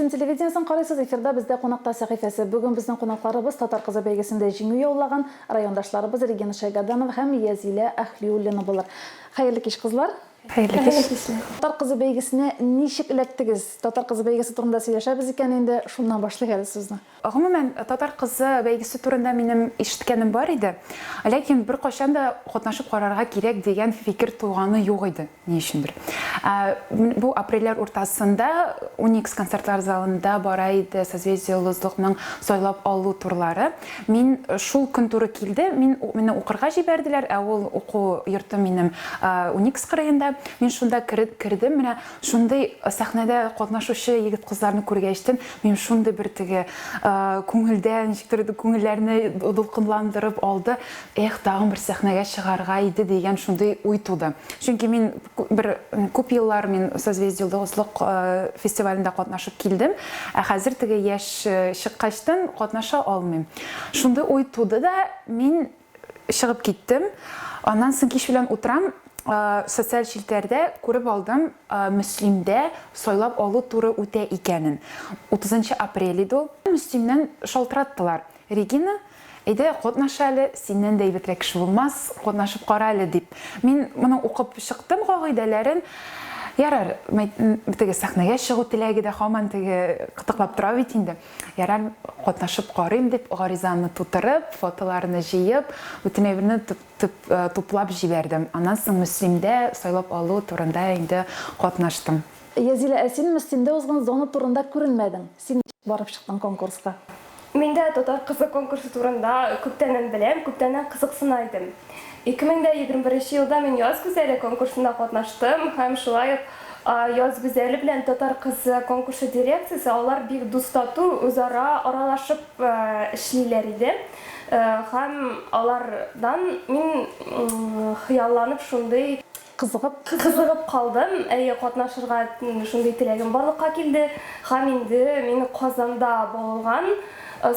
Мөслим телевидениесен карыйсыз, эфирда бездә кунакта сәхифәсе. Бүген безнең кунакларыбыз Татар кызы бәйгесендә җиңү яулаган райондашларыбыз Регина Шәйгәрданова һәм Язилә Әһлиуллина булыр. Хәерле кич, кызлар! Хәерле кич! Татар кызы бәйгесенә ничек эләктегез? Татар кызы бәйгесе турында сөйләшәбез икән инде, шуннан башлыйк әле сүзне. Гомумән, Татар кызы бәйгесе турында минем ишеткәнем бар иде. Ләкин беркайчан да катнашып карарга кирәк дигән фикер туганы юк иде, ни өчендер. Бу апрельләр уртасында Уникс концертлар залында бара иде Созвездие Йолдызлыкның сайлап алу турлары. Мин шул көн туры килде, мин мине укырга җибәрделәр, ә ул уку йорты минем Уникс кырыенда. Мин шунда кердем, менә Шундый сәхнәдә катнашучы егет-кызларны күргәчтен, минем шундый бер теге күңелдә ничектер күңелләрне дулкынландырып алды. Эх, тагын бер сәхнәгә чыгарга иде дигән шундый уй туды. Чөнки мин бер күп еллар мин Созвездие Йолдызлык фестивалендә катнашып килдем, ә хәзер теге яшь чыккачтын катнаша алмыйм. Шундый уй туды да, мин Чыгып киттем. Аннан соң кич белән утырам, социаль челтәрдә күреп алдым, Мөслимдә сайлап алу туры үтә икәнен. 30 апрель иде ул. Мөслимнән шалтыраттылар. Регина, әйдә, катнаш әле, синнән дә әйбәтрәк кеше булмас, катнашып кара әле, дип. Мин моны укып чыктым кагыйдәләрен. Ярар, теге сәхнәгә чыгу теләге дә һаман теге кытыклап тора бит инде. Ярар, катнашып карыйм дип, гаризаны тутырып, фотоларны җыеп, бөтен әйберне туплап җибәрдем. Аннан соң Мөслимдә сайлап алу турында инде катнаштым. Язилә, ә син Мөслимдә узган зона турында күренмәдең. Син ничек барып чыктың конкурска? Мин дә Татар кызы конкурсы турында күптәннән беләм, күптәннән кызыксына идем. 2021 нче елда мин Яз гүзәле конкурсында катнаштым һәм шулай ук Яз гүзәле белән Татар кызы конкурсы дирекциясе, алар бик дус-тату, үзара аралашып эшлиләр иде. Һәм алардан мин хыялланып шундый. Кызыгып. Кызыгып калдым, әйе, катнашырга шундый теләгем барлыкка килде. Һәм инде мин Казанда булган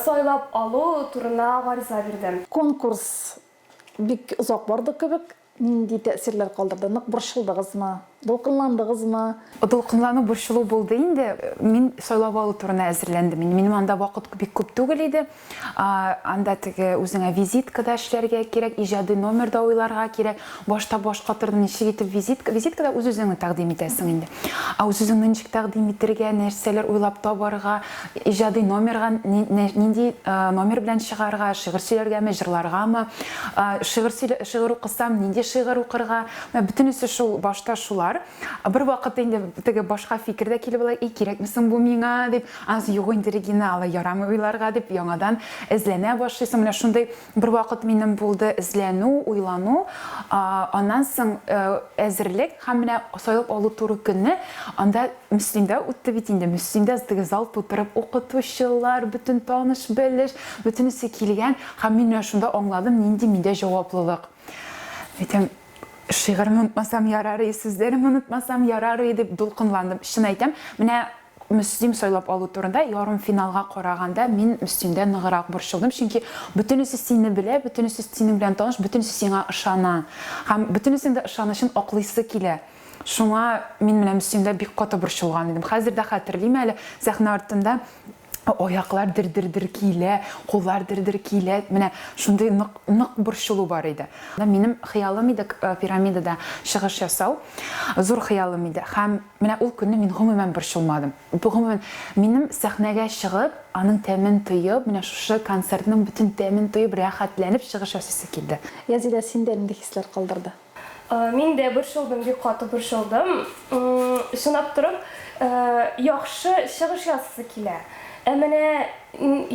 сайлап алу турына гариза бирдем. Конкурс Бик озак барды кебек. Нинди тәэсирләр калдырды? Нык борчылдыгызмы? Дулкынландыгызмы? Дулкынлану, борчылу булды инде. Мин сайлап алу турына әзерләндем. Инде минем анда вакыт бик күп түгел иде. Анда теге үзеңә визитка да эшләргә кирәк, иҗади номер да уйларга кирәк. Башта баш катырдым, ничек итеп визитка. Визиткада үз-үзеңне тәкъдим итәсең инде. Ә үз-үзеңне ничек тәкъдим итергә, нәрсәләр уйлап табарга, Иҗади номерга нинди номер белән чыгарга, шигырь сөйләргәме, җырларгамы, шигырь сөйлә, шигырь укысам, нинди шигырь укырга, менә бөтенесе шул башта шулар. Бер вакыт инде теге башка фикер дә килеп ала, и кирәкме соң бу миңа дип, аннан соң юк инде, Регина, алай ярамый уйларга дип, яңадан эзләнә башлыйсың. Менә шундый бер вакыт минем булды эзләнү, уйлану, аннан соң әзерлек һәм менә сайлап алу туры көнне анда Мөслимдә үтте бит инде. Мөслимдә теге зал тутырып укытучылар, бөтен таныш-белеш, бөтенесе килгән. Һәм мин менә шунда аңладым, нинди миндә җаваплылык. Әйтәм, шигыремне онытмасам ярар и, сүзләремне онытмасам ярар и дип дулкынландым. Чын әйтәм, менә Мөслим сайлап алу турында ярымфиналга караганда мин Мөслимдә ныграк борчылдым, чөнки бөтенесе сине белә, бөтенесе синең белән таныш, бөтенесе сиңа ышана. Һәм бөтенесенең дә ышанычын аклыйсы килә. Шуңа мин менә Мөслимдә бик каты борчылган идем. Хәзер дә хәтерлим әле, сәхнә артында аяклар дер-дер-дер килә, куллар дер-дер килә. Менә шундый нык, нык борчылу бар иде. Минем хыялым иде пирамидада чыгыш ясау. Зур хыялым иде. Һәм менә ул көнне мин гомумән борчылмадым. Гомумән, минем сәхнәгә чыгып, аның тәмен тоеп, менә шушы концертның бөтен тәмен тоеп, рәхәтләнеп чыгыш ясыйсы килде. Язилә, синдә нинди хисләр калдырды? Мин дә борчылдым, бик каты борчылдым. Чынлап торып, яхшы чыгыш ясыйсы килә. Ә менә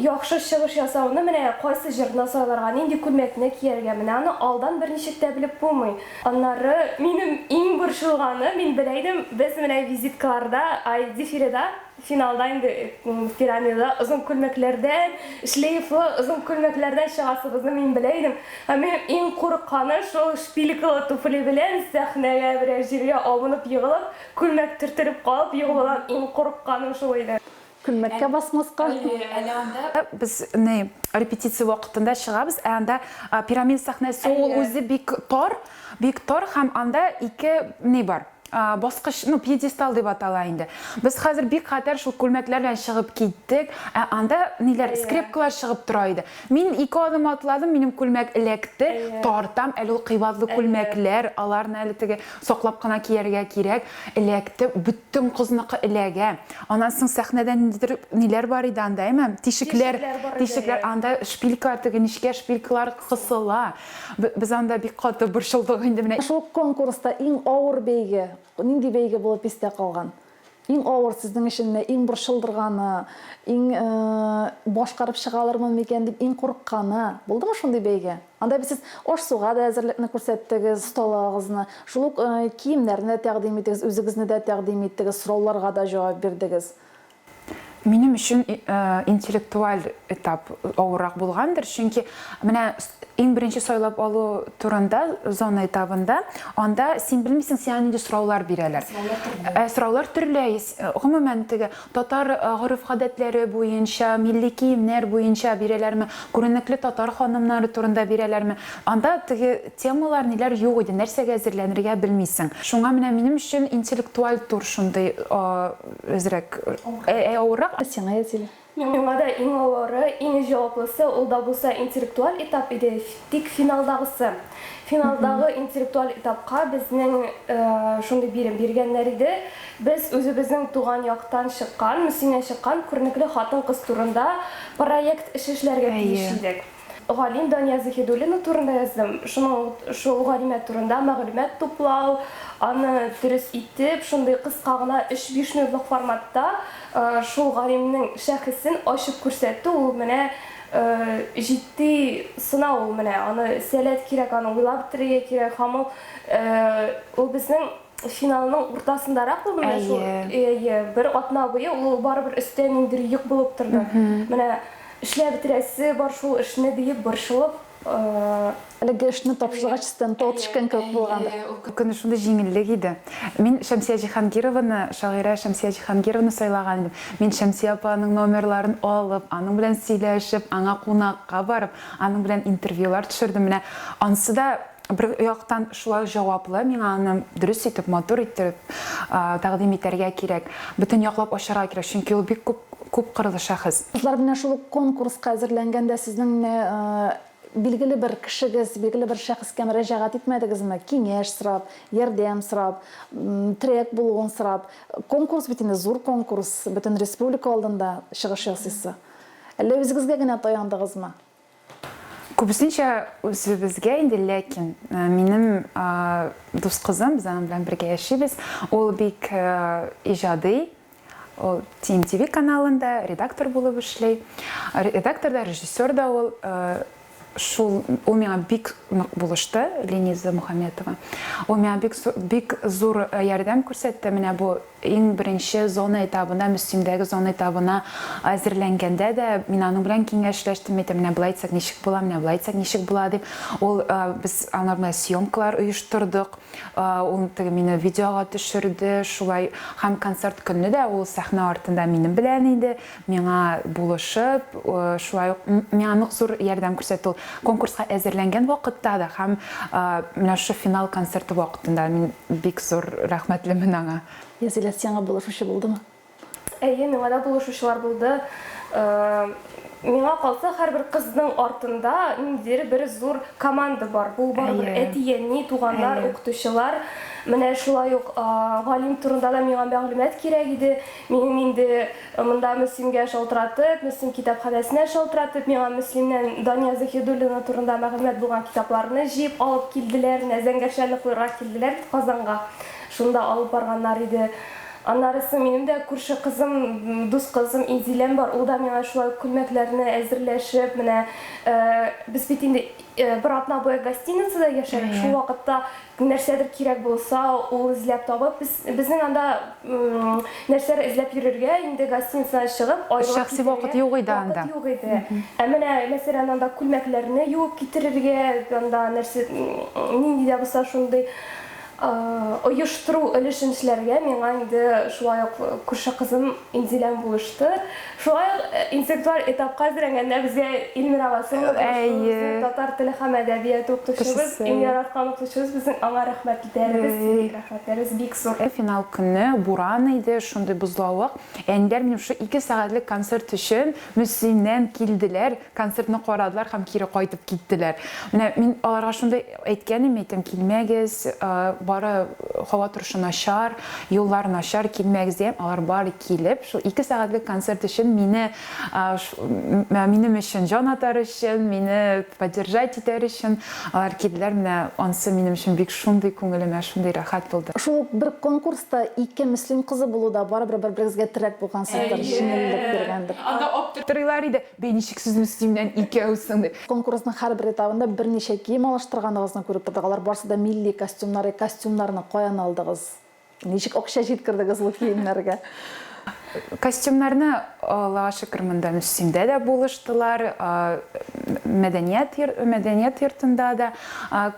яхшы чыгыш ясауны менә кайсы җырны сайларга, нинди күлмәкне кияргә, менә аны алдан берничек тә белеп булмый. Аннары минем иң борчылганы, мин белә идем, без менә визиткаларда, ай, дефиледа Финалда инде пирамидада озын күлмәкләрдән, шлейфлы озын күлмәкләрдән чыгасыбызны мин белә идем. Һәм минем иң курыкканы шул шпилькалы туфли белән сәхнәгә берәр җиргә абынып егылып, күлмәк төртелеп калып егылудан иң курыкканым шул иде. Күлмәккә басмаска. Әле анда без ни, репетиция вакытында чыгабыз, ә анда пирамида сәхнәсе ул үзе бик тар, бик тар һәм анда ике ни бар. баскыч, ну, пьедестал дип атала инде. Без хәзер бик хәтәр шул күлмәкләр белән чыгып киттек, ә анда ниләр, скрепкалар чыгып тора иде. Мин ике адым атладым, минем күлмәк эләкте, тартам, әле ул кыйбатлы күлмәкләр, аларны әле теге саклап кына кияргә кирәк, эләкте, бөтен кызныкы эләгә. Аннан соң сәхнәдә ниндидер ниләр бар иде анда, әйме? Тишекләр, тишекләр, анда шпилькалар, теге нечкә шпилькалар кысыла. Без анда бик каты борчылдык инде менә. Шул конкурста иң авыр бәйге, нинди бәйге булып истә калган? Иң авыр сезнең өчен менә иң борчылдырганы, иң башкарып чыга алырмын микән дип иң курыкканы, булдымы шундый бәйге? Анда бит сез аш-суга да әзерлекне күрсәттегез, осталыгыгызны, шул ук киемнәрне дә тәкъдим иттегез, үзегезне дә тәкъдим иттегез, сорауларга да җавап бирдегез. Минем өчен интеллектуаль этап авыррак булгандыр, чөнки менә иң беренче сайлап алу турында зона этабында анда син белмисең, сиңа нинди сораулар бирәләр. Сораулар төрле. Ә, сораулар төрле. Гомумән, теге татар гореф-гадәтләре буенча, милли киемнәр буенча бирәләрме, күренекле татар ханымнары турында бирәләрме. Анда теге темалар ниләр юк иде, нәрсәгә әзерләнергә белмисең. Шуңа менә минем өчен интеллектуаль тур шундый Әзрәк авыррак. Ә сиңа, Язилә? Миңа да иң авыры, иң җаваплысы, ул да булса интеллектуаль этап иде, тик финалдагысы. Финалдагы интеллектуаль этапка безнең шундый бирем биргәннәр иде. Без үзебезнең туган яктан чыккан, Мөслимнән чыккан күренекле хатын-кыз турында проект эше эшләргә тиеш идек. Галим Дания Заһидуллина турында яздым. Шуның шул галимә турында мәгълүмат туплау, аны дөрес итеп, шундый кыска гына өч-биш минутлык форматта шул галимнең шәхесен ачып күрсәтү, ул менә җитди сынау ул менә. Аны сәләт кирәк, аны уйлап бетерергә кирәк һәм ул ул безнең финалның уртасындарак булды менә шул. Әйе, бер атна буе ул барыбер өстә ниндидер йөк булып торды. Менә Эшләп бетерәсе бар шул эшне диеп борчылып. Әлеге эшне тапшыргач өстән тау төшкән кебек булгандыр. Әйе, ул көнне шундый җиңеллек иде. Мин Шәмсия Җиһангированы, шагыйрә Шәмсия Җиһангированы сайлаган идем. Мин Шәмсия апаның номерларын алып, аның белән сөйләшеп, аңа кунакка барып, аның белән интервьюлар төшердем. Менә ансы да бер яктан шулай ук җаваплы, миңа аны дөрес итеп, матур иттереп тәкъдим итәргә кирәк. Бөтен яклап ачарга кирәк, чөнки ул бик күп күпкырлы шәхес. Кызлар, менә шул ук конкурска әзерләнгәндә сезнең менә билгеле бер кешегез, билгеле бер шәхескә мөрәҗәгать итмәдегезме? Киңәш сорап, ярдәм сорап, терәк булуын сорап. Конкурс бит инде зур конкурс, бөтен республика алдында чыгыш ясыйсы. Әллә үзегезгә генә таяндыгызмы? Күбесенчә үзебезгә инде, ләкин минем дус кызым, без аның белән бергә яшибез, ул бик иҗади, ул TMTV каналында редактор булып эшли. Редактор да, режиссер да ул. Шул, ул миңа бик нык булышты, Лениза Мухаметова. Ул миңа бик, бик зур ярдәм күрсәтте. Менә бу Иң беренче зона этабына, Мөслимдәге зона этабына әзерләнгәндә дә мин аның белән киңәшләштем, әйтәм, менә болай итсәк ничек була, менә болай итсәк ничек була дип. Ул без аңар белән съемкалар оештырдык. Ул теге мине видеога төшерде, шулай һәм концерт көнне дә ул сәхнә артында минем белән иде, миңа булышып, шулай ук миңа нык зур ярдәм күрсәтте ул. Конкурска әзерләнгән вакытта да һәм менә шушы финал концерты вакытында мин Бик зур рәхмәтлемен аңа. Язилә, сиңа булышучы булдымы? Әйе, миңа да булышучылар булды. Миңа калса, һәрбер кызның артында ниндидер бер зур команда бар. Бу барыбер әти-әни, туганнар, укытучылар. Менә шулай ук галим турында да миңа мәгълүмат кирәк иде. Минем инде Монда Мөслимгә шалтыратып, Мөслим китапханәсенә шалтыратып, миңа Мөслимнән Дания Заһидуллина турында мәгълүмат булган китапларны җыеп алып килделәр. Менә Зәңгәр шәлне куярга килделәр бит Казанга. Шунда алып барганнар иде. Аннары соң минем дә күрше кызым, дус кызым Инзиләм бар. Ул да миңа шулай ук күлмәкләрне әзерләшеп, менә без бит инде бер атна буе гостиницада яшәдек. Шул вакытта Нәрсәдер кирәк булса, ул эзләп табып, без, безнең анда нәрсәдер эзләп йөрергә, инде гостиницадан чыгып, аерылып Шәхси вакыт юк иде анда. Вакыт юк иде. Ә менә, мәсәлән, анда күлмәкләрне юып китерергә, анда нәрсә, нинди дә булса шундый. Оештыру өлешен эшләргә миңа инде шулай ук күрше кызым Инзиләм булышты. Шулай ук интеллектуаль этапка әзерләнгәндә безгә Илмира Василовна булышты. Безнең татар теле һәм әдәбияты укытучыбыз, иң яраткан укытучыбыз безнең, аңа рәхмәтләребез, рәхмәтләребез бик зур. Финал көнне буран иде, шундый бозлавык. Әниләр минем шушы ике сәгатьлек концерт өчен Мөслимнән килделәр, концертны карадылар һәм кире кайтып киттеләр. Менә мин аларга шундый әйткән идем, әйтәм, килмәгез, бары һава торышы начар, юллар начар, килмәгез дигән, алар бары килеп, шул ике сәгатьлек концерт өчен мине, минем өчен җан атар өчен, мине поддержать итәр өчен алар килделәр. Менә ансы минем өчен бик шундый күңелемә шундый рәхәт булды. Шул ук бер конкурста ике Мөслим кызы булу да барыбер бер-берегезгә терәк булгансыздыр, җиңеллек биргәндер. Анда аптырыйлар иде, Бәй, ничек сез Мөслимнән икәү соң, дип. Конкурсның һәрбер этабында берничә кием алыштырганыгызны күреп тордык. Алар барсы да милли костюмнар. Костюмнарны каян алдыгыз? Ничек акча җиткердегез ул киемнәргә? Костюмнарны, Аллага шөкер, монда Мөслимдә дә булыштылар, мәдәният мәдәният йортында да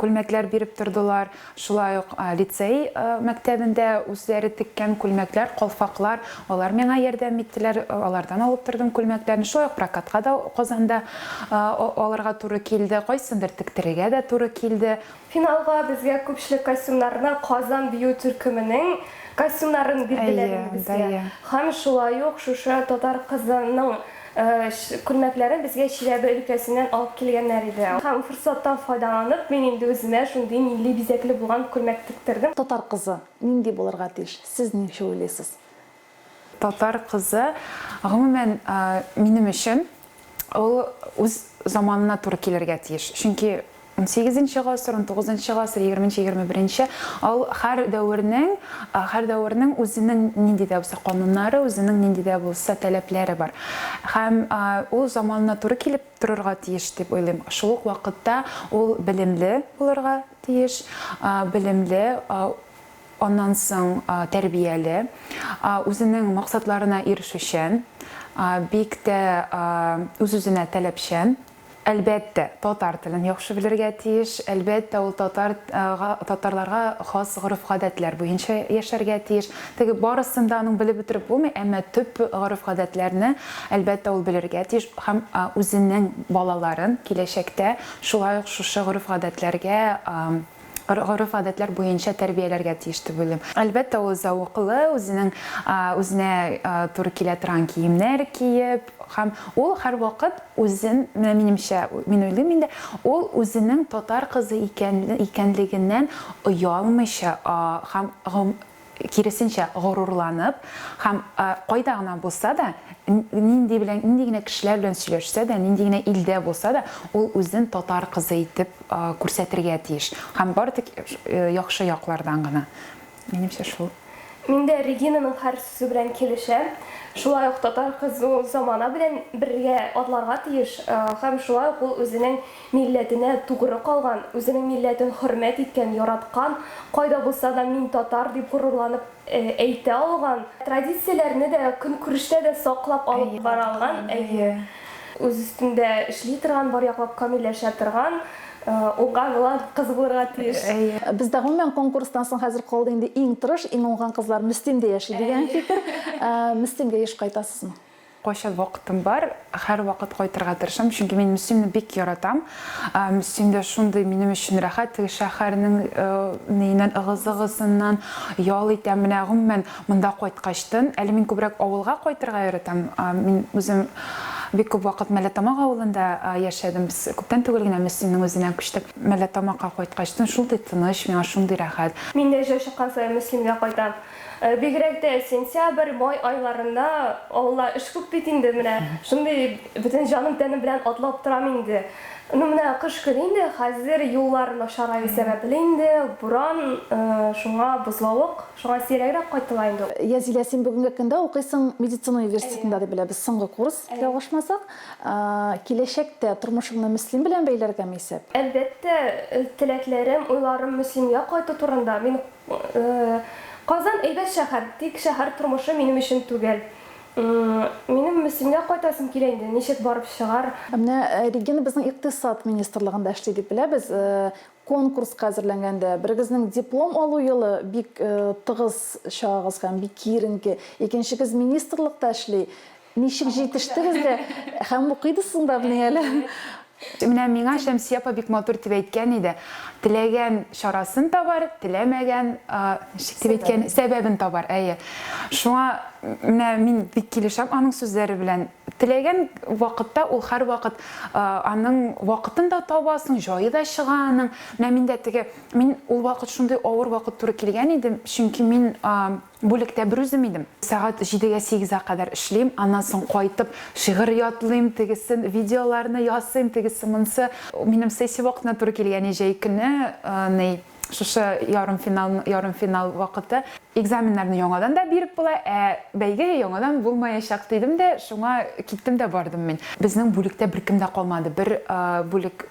күлмәкләр биреп тордылар. Шулай ук лицей мәктәбендә үзләре теккән күлмәкләр, калфаклар, алар миңа ярдәм иттеләр, алардан алып тордым күлмәкләрне. Шулай ук прокатка да Казанда алырга туры килде, кайсындыр тектерергә дә туры килде. Финалга безгә күпчелек костюмнарны Казан бию төркеменең костюмнарын бирделәр инде безгә. Һәм шулай ук шушы Татар кызы ның күлмәкләрен безгә Чиләбе өлкәсеннән алып килгәннәр иде. Һәм форсаттан файдаланып, мин инде үземә шундый милли бизәкле булган күлмәк тектердем. Татар кызы нинди булырга тиеш? Сез ничек уйлыйсыз? Татар кызы, гомумән, минем өчен ул үз заманына туры килергә тиеш. Чөнки унсигезенче гасыр, унтугызынчы гасыр, егерменче, егерме беренче, ул һәр дәвернең, һәр дәвернең үзенең нинди дә булса кануннары, үзенең нинди дә булса таләпләре бар. Һәм ул заманына туры килеп торырга тиеш дип уйлыйм. Шул ук вакытта ул белемле булырга тиеш, белемле, аннан соң тәрбияле, үзенең максатларына ирешүчән, бик тә үз-үзенә таләпчән. Әлбәттә, татар телен яхшы белергә тиеш, әлбәттә, ул татар татарларга хас гореф-гадәтләр буенча яшәргә тиеш. Теге барысын да аның белеп бетереп булмый, әмма төп гореф-гадәтләрне, әлбәттә, ул белергә тиеш һәм үзенең балаларын киләчәктә шулай ук шушы гореф-гадәтләргә гореф-гадәтләр буенча тәрбияләргә тиеш дип уйлыйм. Әлбәттә, ул зәвыклы, үзенең үзенә туры килә торган киемнәр киеп һәм ул һәрвакыт үзен, менә минемчә, мин уйлыйм инде, ул үзенең татар кызы икән икәнлегеннән оялмыйча һәм киресенчә, горурланып һәм кайда гына булса да, нинди белән, нинди генә кешеләр белән сөйләшсә дә, нинди генә илдә булса да, ул үзен татар кызы итеп күрсәтергә тиеш. Һәм бары тик яхшы яклардан гына. Минемчә, шул. Мин дә Регинаның һәр сүзе белән килешәм. Шулай ук татар кызы ул замана белән бергә атларга тиеш һәм шулай ук ул үзенең Милләтенә тугры калган, үзенең милләтен хөрмәт иткән, яраткан, кайда булса да мин татар дип горурланып әйтә алган, традицияләрне дә, көнкүрештә дә саклап алып бара алган, әйе, үз өстендә эшли торган, бар яклап камилләшә торган, уңган булган кыз булырга тиеш. Әйе. Бездә гомумән конкурстан соң хәзер калды инде иң тырыш, иң уңган кызлар Мөслимдә яши дигән фикер. Мөслимгә еш кайтасызмы? Кайчан вакытым бар, һәрвакыт кайтырга тырышам, чөнки мин Мөслимне бик яратам. Мөслимдә шундый минем өчен рәхәт, теге шәһәрнең ниеннән, ыгы-зыгысыннан ял итәм. Менә гомумән монда кайткачтын, әле мин күбрәк авылга кайтырга яратам. Мин үзем бик күп вакыт Мәлләтамак авылында яшәдем. Без күптән түгел генә Мөслимнең үзенә күчтек. Мәлләтамакка кайткачтын шундый тыныч, миңа шундый рәхәт. Мин дә җай чыккан саен Мөслимгә кайтам. Бигрәк тә сентябрь, май айларында авылда эш күп бит инде, менә шундый бөтен җаным-тәнем белән атлап торам инде. Ну, менә кыш көне инде, хәзер юллар начараю сәбәпле инде, буран, шуңа бозлавык, шуңа сирәгрәк кайтыла инде. Язилә, син бүгенге көндә укыйсың медицина университетында дип беләбез, соңгы курс, ялгышмасак. Киләчәктә тормышыңны Мөслим белән бәйләргәме исәп? Әлбәттә, теләкләрем, уйларым Мөслимгә кайту турында. Мин Казан әйбәт шәһәр, тик шәһәр тормышы минем өчен түгел. Минем Мөслимгә кайтасым килә инде, ничек барып чыгар. Ә менә Регина безнең икътисад министрлыгында эшли дип беләбез. Конкурска әзерләнгәндә берегезнең диплом алу елы бик тыгыз чагыгыз һәм бик киеренке. Икенчегез министрлыкта эшли. Ничек җитештегез дә һәм укыйдысың да менә әле. Менә миңа Шәмсия апа бик матур дип әйткән иде. Теләгән чарасын табар, теләмәгән, ничек дип әйткән, сәбәбен табар. Әйе. Шуңа менә мин бик килешәм аның сүзләре белән. Теләгән вакытта ул һәрвакыт аның вакытын да табасың, җае да чыга аның. Менә мин дә теге, мин ул вакыт шундый авыр вакыт туры килгән иде, чөнки мин Бүлектә берүзем идем. Сәгать җидегә, сигезгә кадәр эшлим, аннан соң кайтып шигырь ятлыйм, тегесен, видеоларны ясыйм, тегесе-монсы. Минем сессия вакытына туры килгән җәй көне, ни, шушы ярымфинал, ярымфинал вакыты. Экзаменнарны яңадан да биреп була, ә бәйге яңадан булмаячак, дидем дә, шуңа киттем дә бардым мин. Безнең бүлектә беркем дә калмады, бер бүлек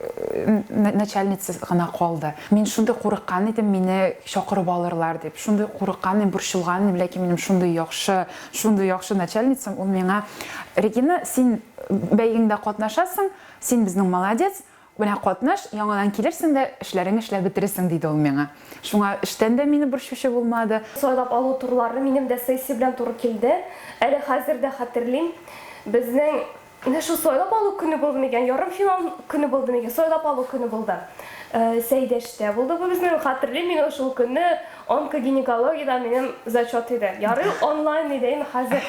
начальницасы гына калды. Мин шундый курыккан идем, мине чакырып алырлар дип. Шундый курыккан идем, борчылган идем, ләкин минем шундый яхшы, шундый яхшы начальницам, ул миңа, Регина, син бәйгеңдә катнашасың, син безнең молодец, менә катнаш, яңадан килерсең дә, эшләреңне эшләп бетерерсең, диде ул миңа. Шуңа эштән дә мине борчучы булмады. Сайлап алу турлары минем дә сессия белән туры килде. Әле хәзер дә хәтерлим, безнең Менә шул сайлап алу көне булды микән, ярымфинал көне булды микән, сайлап алу көне булды. Сәйдәштә булды бу безнең, хәтерлим мин шул көнне онкогинекологиядә минем зачет иде. Ярый онлайн иде инде хәзер.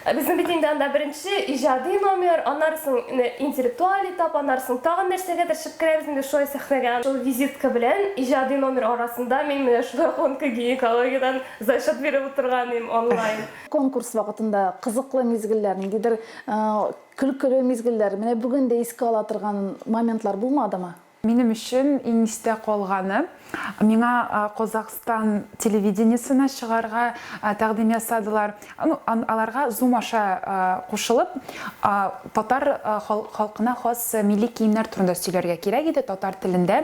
Безнең бит инде анда беренче иҗади номер, аннары соң интеллектуаль этап, аннары соң тагын нәрсәгәдер чыгып керәбез инде шулай сәхнәгә. Шул визитка белән иҗади номер арасында мин менә шулай онкогинекологиядән зачет биреп утырган идем онлайн. Конкурс вакытында кызыклы мизгелләр, ниндидер көлкеле мизгелләр, менә бүген дә искә ала торган моментлар булмадымы? Минем өчен иң истә калганы, миңа Казахстан телевидениесенә чыгарга тәкъдим ясадылар. Ну, аларга Zoom аша кушылып, татар халкына хас милли киемнәр турында сөйләргә кирәк иде татар телендә.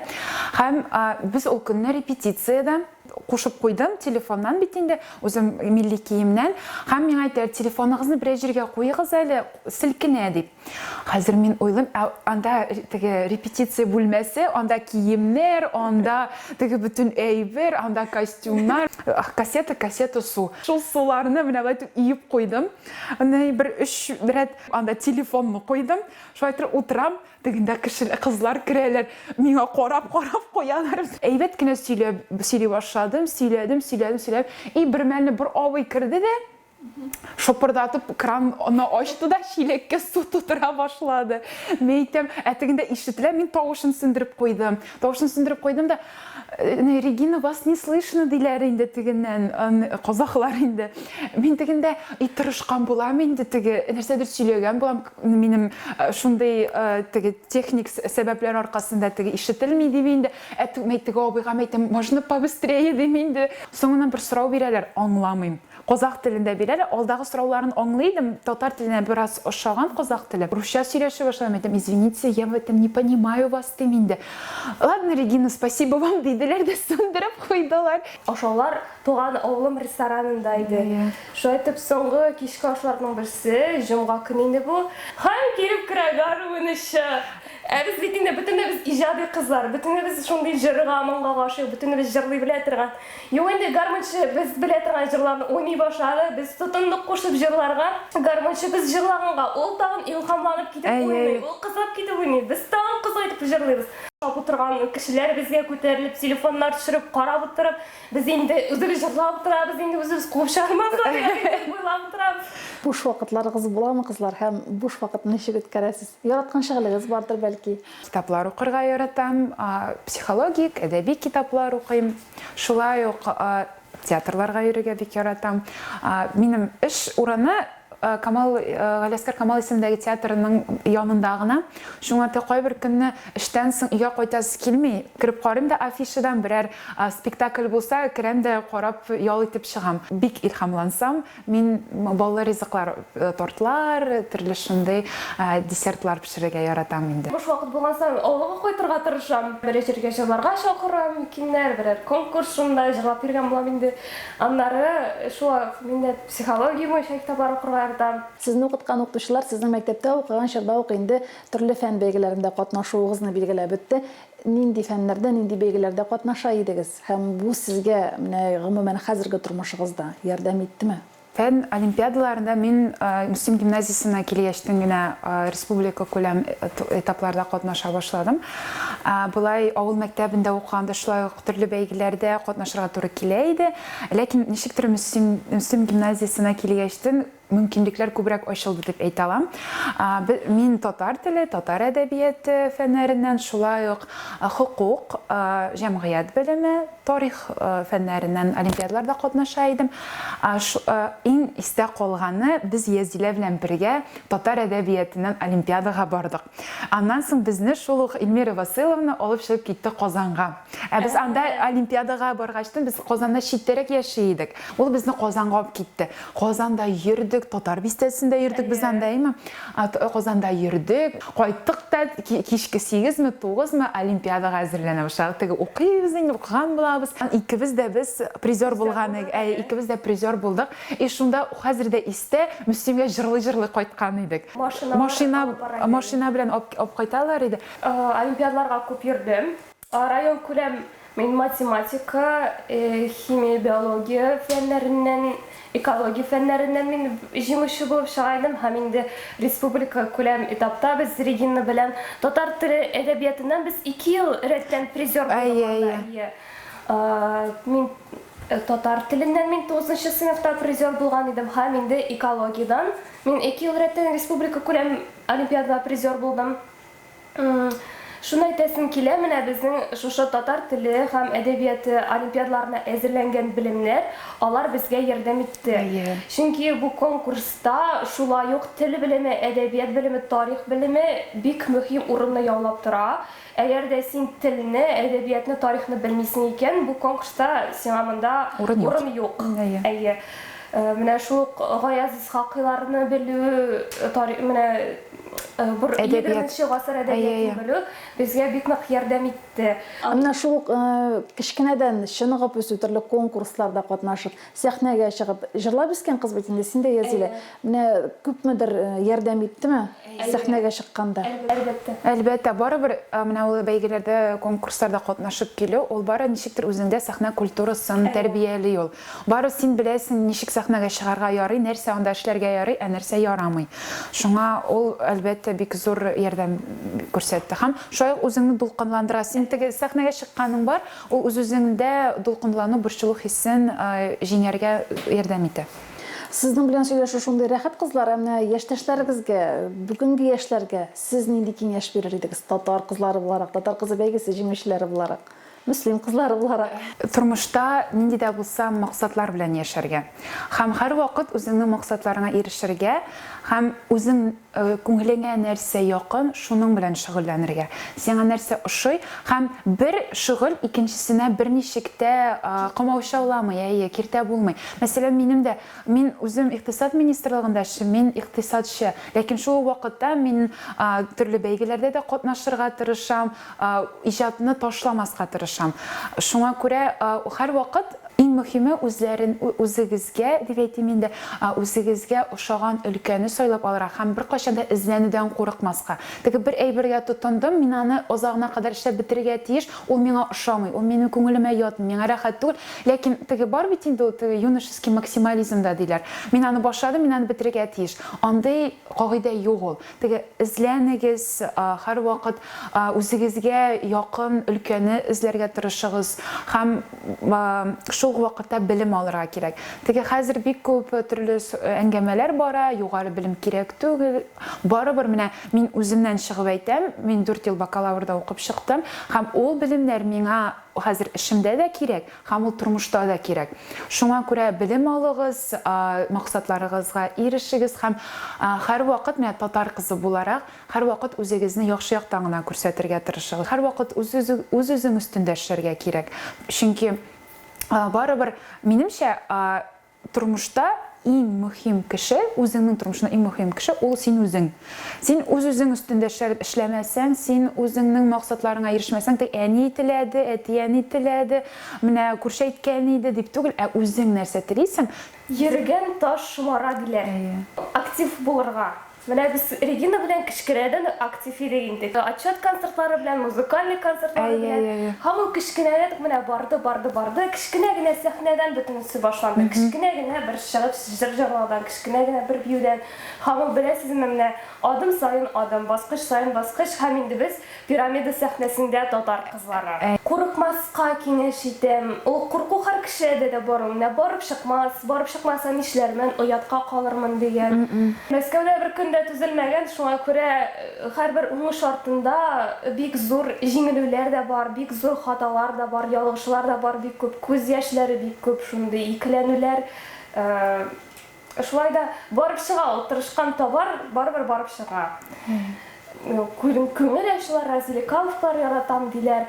Һәм без ул көнне репетициядә Кушып куйдым, телефоннан бит инде, үзем милли киемнән. Һәм миңа әйтәләр, телефоныгызны берәр җиргә куегыз әле, селкенә дип. Хәзер мин уйлыйм, ә анда теге репетиция бүлмәсе, анда киемнәр, анда теге бөтен әйбер, анда костюмнар. Кассета, кассета су. Шул суларны менә болай итеп өеп куйдым. Менә бер өч рәт анда телефонны куйдым. Шулай итеп утырам. Тегендә кеше, кызлар керәләр, миңа карап-карап куялар. Әйбәт кенә сөйләп, сөйли башладым, сөйләдем, сөйләдем, сөйләдем. И бер мәлне бер абый керде дә, шопырдатып кранны ачты да чиләккә су тутыра башлады. Мин әйтәм, ә тегендә ишетелә, мин тавышын сүндереп куйдым. Тавышын сүндереп куйдым да, Регина, вас не слышно, диләр инде тегеннән, казахлар инде. Мин тегендә и тырышкан булам инде теге, нәрсәдер сөйләгән булам, минем шундый теге техник сәбәпләр аркасында теге ишетелми дип инде. Ә теге абыйга әйтәм, можно побыстрее дим инде. Соңыннан бер сорау бирәләр, аңламыйм. Казах телендә бирәләр, алдагы сорауларын аңлый идем, татар теленә бераз ошаган казах теле. Русча сөйләшә башладым, әйтәм, извините, я в этом не понимаю вас, дим инде. Ладно, Регина, спасибо вам, диделәр дә сүндереп куйдылар. Ашаулар туган авылым ресторанында иде. Шулай итеп, соңгы кичке ашларның берсе, җомга көне инде бу. Һәм килеп керә гармунчы. Ә без бит инде бөтенебез иҗади кызлар, бөтенебез шундый җырга, моңга гашыйк, бөтенебез җырлый белә торган. Юк инде, гармунчы без белә торган җырларны уйный башлады, без тотындык кушып җырларга. Гармунчы без җырлаганга, ул тагын илһамланып китеп уйный, ул кызып китеп уйный, без тагын кызу итеп җырлыйбыз. Ашап утырган кешеләр безгә күтәрелеп телефоннар төшереп, карап утырып, без инде үзебез җырлап утырабыз, инде үзебез куып чыгармаслар дип уйлап утырабыз. Буш вакытларыгыз буламы, кызлар, һәм буш вакытны ничек үткәрәсез? Яраткан шөгылегез бардыр, бәлки? Китаплар укырга яратам, психологик, әдәби китаплар укыйм. Шулай ук театрларга йөрергә бик яратам. Минем эш урыны Камал, Галиәсгар Камал исемендәге театрның янында гына. Шуңа да кайбер көнне эштән соң өйгә кайтасы килми. Кереп карыйм да афишадан берәр спектакль булса, керәм дә карап ял итеп чыгам. Бик илһамлансам, Мин баллы ризыклар, тортлар, төрле шундый десертлар пешерергә яратам инде. Буш вакыт булган саен авылга кайтырга тырышам. Берәр җиргә җырларга чакыра мөмкиннәр, берәр конкурс шунда җырлап йөргән булам инде. Аннары шулай ук мин дә психология буенча китаплар укырга яратам. яратам. Сезне укыткан укытучылар сезнең мәктәптә укыган чорда ук инде төрле фән бәйгеләрендә катнашуыгызны билгеләп үтте. Нинди фәннәрдә, нинди бәйгеләрдә катнаша идегез һәм бу сезгә менә гомумән хәзерге тормышыгызда ярдәм иттеме? Фән олимпиадаларында мин Мөслим гимназиясенә килгәчтен генә республикакүләм этапларда катнаша башладым. Болай авыл мәктәбендә укыганда шулай ук төрле бәйгеләрдә катнашырга туры килә иде. Ләкин ничектер Мөслим, Мөслим гимназиясенә килгәчтен мөмкинлекләр күбрәк ачылды дип әйтә алам. Мин татар теле, татар әдәбияты фәннәреннән, шулай ук хокук, җәмгыять белеме, Тарих фәннәреннән олимпиадаларда катнаша идем. Иң истә калганы, без Язилә белән бергә татар әдәбиятыннан олимпиадага бардык. Аннан соң безне шул ук Эльмира Васыйловна алып чыгып китте Казанга. Ә без анда олимпиадага баргачтын без Казанда читтәрәк яши идек. Ул безне Казанга алып китте. Казанда йөрдек, Татар бистәсендә йөрдек без анда, әйме? Казанда йөрдек, кайттык та кичке сигезме, тугызмы олимпиадага әзерләнә башладык. Теге укыйбыз инде, укыган булабыз. Икебез дә без призер булган, әй, икебез дә призер булдык. И шунда хәзер дә истә, Мөслимгә җырлый-җырлый кайткан идек. Машина, машина белән алып кайталар иде. Олимпиадаларга күп йөрдем. Районкүләм мин математика, химия, биология фәннәреннән, экология фәннәреннән мин җиңүче булып чыга идем һәм инде республикакүләм этапта без Регина белән татар теле әдәбиятыннан без ике ел рәттән призер булдык анда. Әйе. Мин татар теленнән мин тугызынчы сыйныфта призер булган идем һәм инде экологиядән мин ике ел рәттән республикакүләм олимпиадада призер булдым. Шуны әйтәсем килә, менә безнең шушы татар теле һәм әдәбияты олимпиадаларына әзерләнгән белемнәр, алар безгә ярдәм итте. Әйе. Чөнки бу конкурста шулай ук тел белеме, әдәбият белеме, тарих белеме бик мөһим урынны яулап тора. Әгәр дә син телне, әдәбиятны, тарихны белмисең икән, бу конкурста сиңа монда Урын юк. урын юк. Әйе. Әйе. Менә шул ук Гаяз Исхакыйларны белү, тари, менә Бер Әдәбият. егерменче гасыр Әйе, әдәбиятын әйе. белү безгә бик нык ярдәм итте. Ә менә шул ук кечкенәдән чыныгып үсү, төрле конкурсларда катнашып, сәхнәгә чыгып, җырлап үскән кыз бит инде син дә, Язилә. Әйе. Менә күпмедер ярдәм иттеме Әйе. сәхнәгә чыкканда? Әлбәттә. Әлбәттә, барыбер менә ул бәйгеләрдә, конкурсларда катнашып килү, ул бары ничектер үзеңдә сәхнә культурасын Әйе. тәрбияли ул. Бары син беләсең, ничек сәхнәгә чыгарга ярый, нәрсә анда эшләргә ярый, ә нәрсә ярамый. Шуңа ул, әлбәттә, бик зур ярдәм күрсәтте. Һәм шулай ук үзеңне дулкынландыра. Син теге сәхнәгә чыкканың бар, ул үз-үзеңдә дулкынлану, борчылу хисен җиңәргә ярдәм итә. Сезнең белән сөйләшү шундый рәхәт, кызлар. Ә менә яшьтәшләрегезгә, бүгенге яшьләргә сез нинди киңәш бирер идегез, татар кызлары буларак, Татар кызы бәйгесе җиңүчеләре буларак? Мөслим кызлары буларак. Тормышта нинди дә булса максатлар белән яшәргә. Һәм һәрвакыт үзеңнең максатларыңа ирешергә һәм үзең күңелеңә нәрсә якын, шуның белән шөгыльләнергә. Сиңа нәрсә ошый һәм бер шөгыль икенчесенә берничек тә комаучауламый, әйе, киртә булмый. Мәсәлән, минем дә Мин үзем икътисад министрлыгында эшлим, мин икътисадчы. Ләкин шул ук вакытта мин төрле бәйгеләрдә дә катнашырга тырышам, иҗатны ташламаска тырышам. Шуңа күрә һәрвакыт иң мөһиме үзләрен, үзегезгә, дип әйтим инде, үзегезгә ошаган өлкәне сайлап алырга һәм беркайчан да эзләнүдән курыкмаска. Теге бер әйбергә тотындым, мин аны азагына кадәр эшләп бетерергә тиеш, ул миңа ошамый, ул минем күңелемә ятмый, миңа рәхәт түгел. Ләкин теге бар бит инде ул теге юношеский максимализм да диләр. Мин аны башладым, мин аны бетерергә тиеш. Андый кагыйдә юк ул. Теге эзләнегез, һәрвакыт үзегезгә якын өлкәне эзләргә тырышыгыз һәм шул ук вакытта белем алырга кирәк. Теге хәзер бик күп төрле әңгәмәләр бара, югары белем кирәк түгел. Барыбер менә мин үземнән чыгып әйтәм, мин дүрт ел бакалаврда укып чыктым һәм ул белемнәр миңа хәзер эшемдә дә кирәк һәм ул тормышта да кирәк. Шуңа күрә белем алыгыз, максатларыгызга ирешегез һәм һәрвакыт, менә татар кызы буларак, һәрвакыт үзегезне яхшы яктан гына күрсәтергә тырышыгыз. Һәрвакыт үз-үзең өстендә эшләргә кирәк. Чөнки барыбер, минемчә, тормышта. иң мөһим кеше, үзеңнең тормышыңда иң мөһим кеше, ул син үзең. Син үз-үзең өстендә эшләмәсәң, син үзеңнең максатларыңа ирешмәсәң, теге әни теләде, әти-әни теләде, менә күрше әйткән иде дип түгел, ә үзең нәрсә телисең. Йөргән таш шомара диләр. Актив булырга. Менә без Регина белән кечкенәдән үк актив идек инде. Отчет концертлары белән, музыкальный концертлары белән. Һәм ул кечкенәдән үк менә барды, барды, барды. Кечкенә генә сәхнәдән бөтенесе башланды. Кечкенә генә бер чыгып җыр җырлаудан, кечкенә генә бер биюдән. Һәм ул, беләсезме, менә адым саен адым, баскыч саен баскыч һәм инде без Пирамида сәхнәсендә татар кызлары. Курыкмаска киңәш итәм. Ул курку һәр кешедә дә бар ул. Менә барып чыкмас, барып чыкмаса нишләрмен, оятка калырмын дигән. Мәскәүдә бер көн дә төзелмәгән, шуңа күрә һәрбер уңыш артында бик зур җиңелүләр дә бар, бик зур хаталар да бар, ялгышлар да бар бик күп, күз яшьләре бик күп, шундый икеләнүләр. Шулай да барып чыга ул, тырышкан товар барыбер барып чыга. Күңел ачулар, развлекаловкалар яратам диләр.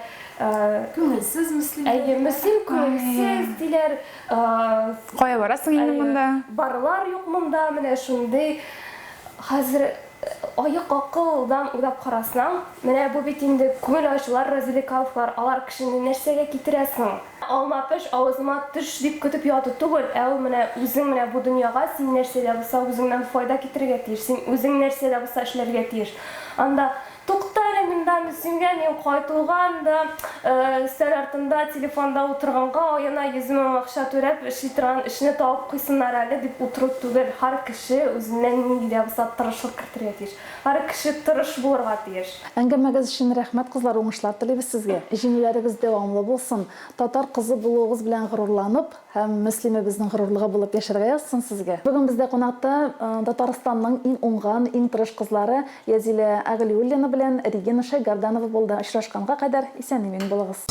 Күңелсез Мөслим. Әйе, Мөслим күңелсез диләр. Кая барасың инде монда? Барлар юк монда, менә шундый. Хәзер аек акылдан уйлап карасаң, менә бу бит инде күңел ачулар, развлекаловкалар, алар кешене нәрсәгә китерә соң? Алма пеш, авызыма төш дип көтеп яту түгел, ә ул менә үзең менә бу дөньяга син нәрсә дә булса үзеңнән файда китерергә тиеш, син үзең нәрсә дә булса эшләргә тиеш. Анда Тукта әле, монда Мөслимгә мин кайтуга анда өстәл артында телефонда утырганга аена 100 мең акча түләп эшли торган эшне табып куйсыннар әле дип утыру түгел, һәр кеше үзеннән нинди дә булса тырышлык кертергә тиеш. Һәр кеше тырыш булырга тиеш. Әңгәмәгез өчен рәхмәт, кызлар, уңышлар телибез сезгә. Җиңүләрегез дәвамлы булсын. Татар кызы булуыгыз белән горурланып һәм Мөслимебезнең горурлыгы булып яшәргә язсын сезгә. Бүген бездә кунакта Татарстанның иң уңган, иң тырыш кызлары Язилә Әгълиуллина белән Регина Шәйгарданова булды. Очрашканга кадәр исән-имин булыгыз.